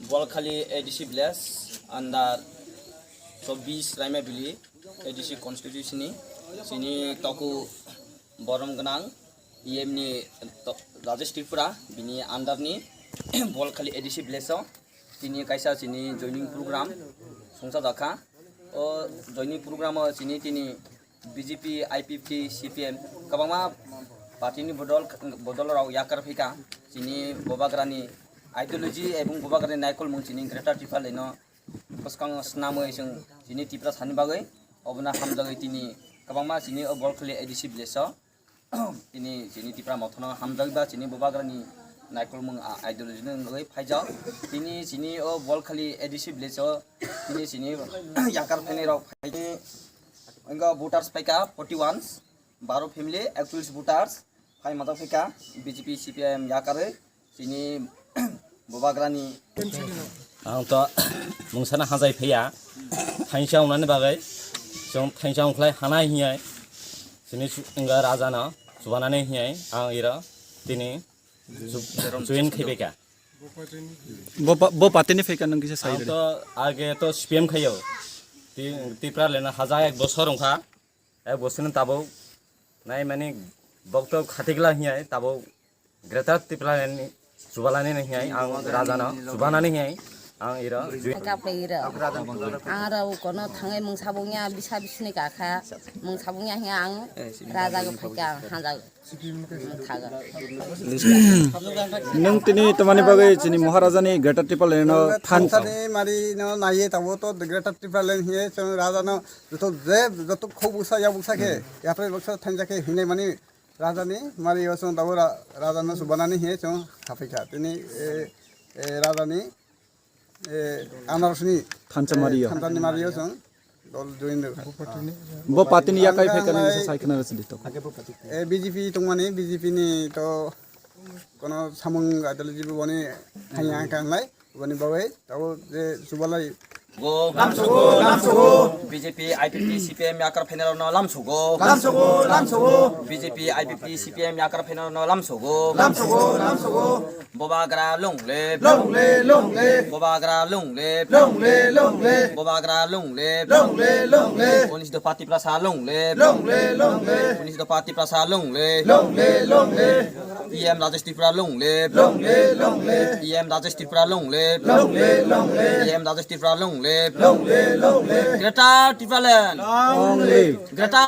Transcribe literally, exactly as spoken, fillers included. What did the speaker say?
Bolkhali A D C village under chobbish Raimabili A D C constituency ni chini toku borom gwnang E M ni to-, Rajesh Tripura bini under ni Bolkhali A D C village o tini kaisa chini joining program songcha jakha. O joining program o chini tini B J P, I P F T, C P M kwbangma party ni bodol, bodol rok yakar phaikha. Chini Bubagrani ideology ebong Bubagrani naikolmung chini Greater Tipraland no bwskango snamwi chwng chini Tiprasani bagwi obono hamjagwi tini kwbangma chini o Bolkhali A D C village o tini chini Tipra Motha no hamjakba chini Bubagrani naikolmung a-, ideology no wngwi phaijak. Tini chini o Bolkhali A D C village o tini chini yakar phainai rok phaini wngkha voters phaikha forty one, baro family, ekchollish voters phai majak phaikha B J P C P I M yakarwi. Chini Bubagrani ang to mungsana hajai phaiya, thainsa wngnani bagwi chwng thainsa wngkhlai hanai hinwi chini su-, wngkha raja no chubanani hinwi ang iro tini chu-, chuin khaibaikha. Bo pa-, bo party ni phaikha nang kisa sai. Ang to age to C P M khaio. Ti-, Tipraland no haja ek bosor wngkha. Ek bosor ni tabuk nai mani bokto khatigla hinwi tabuk Greater Tipraland ni chubalani hinwi ang raja no chubanani hinwi ang iro. Kaka phaira. Ang aro kono thangai mung sabung ya bisa bisni kaka mung sabung ya hinga ang raja go phaika hanja thaga. Nung tini tomani bagwi chini Maharaja ni Greater Tipraland no thansa. Thansani mari no naiye tabo to Greater Tipraland hiye chwng raja no joto je joto khobuksa yabuksa khe yapre baksa thansa khe hinai mani raja ni mari o chwng tabo ra-, raja no chubanani hiye chwng khaphaikha tini e, e, raja ni Eh, Anaros ni, thansa eh, mario. Thansa ni mario chwng dol join rwkha. Bo party ni yakai phaikha nang sa sai khna rwchili to. Eh, B J P tongmani, B J P ni to kono samung ideology bo boni thangya kanglai, boni bagwi tabo je chubalai. Go, lamsogo, lamsogo. B J P, I P F T, C P M yakar phainai rokno lamsogo. Lamsogo, lamsogo. B J P, I P F T, C P M yakar phainai rokno lamsogo. Lamsogo, lamsogo. Bubagra long live. Long live, long live. Bubagra long live. Long live, long live. Bubagra long live. Long live, long live. Unis dopha Tiprasa long live. Long live, long live. Unis dopha Tiprasa long live. Long live, long live. E M Rajesh Tripura long live. Long live, long live. E M Rajesh Tripura long live. Long live, long live. E M Rajesh Tripura long live. Long live, long live. Greater Tipraland. Long live. Greater